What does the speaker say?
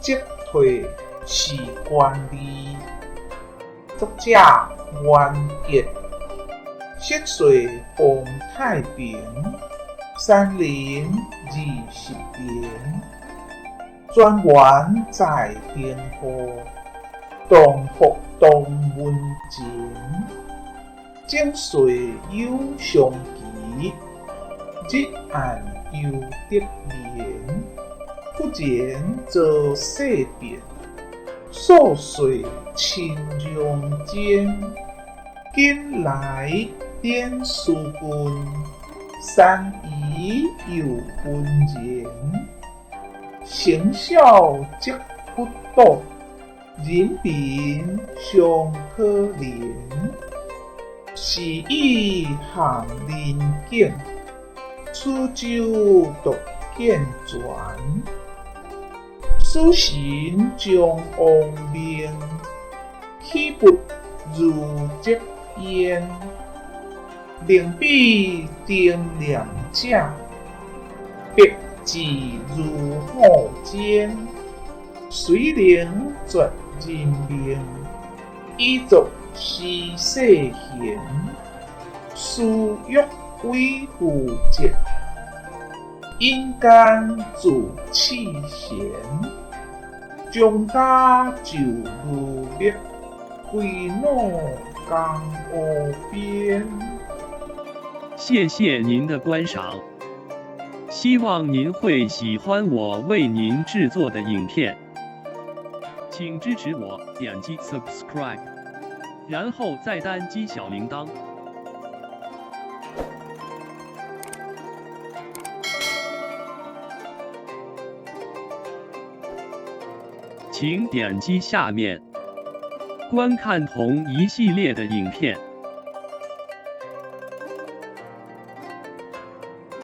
積退是官吏。作者完結。昔歲逢太平，山林20年。全員在燈號，動福當門前。整歲有常期，日暗猶得眠。忽然遭世變，數歲親容間。近來典書君，山夷又紛然。生肖積不倒，人民尚可憐。是以陷人境，處州獨健全。死神將亡命，豈不如積焉？寧比丁念者，必志如虎煎。雖能絕人命，以作施世賢。私欲委乎節，陰間自賜賢。將家就如蜜，歸腦江湖邊。謝謝您的觀賞，希望您會喜歡我為您製作的影片，請支持我點擊 subscribe，然後再單擊小鈴鐺。請點擊下面觀看同一系列的影片。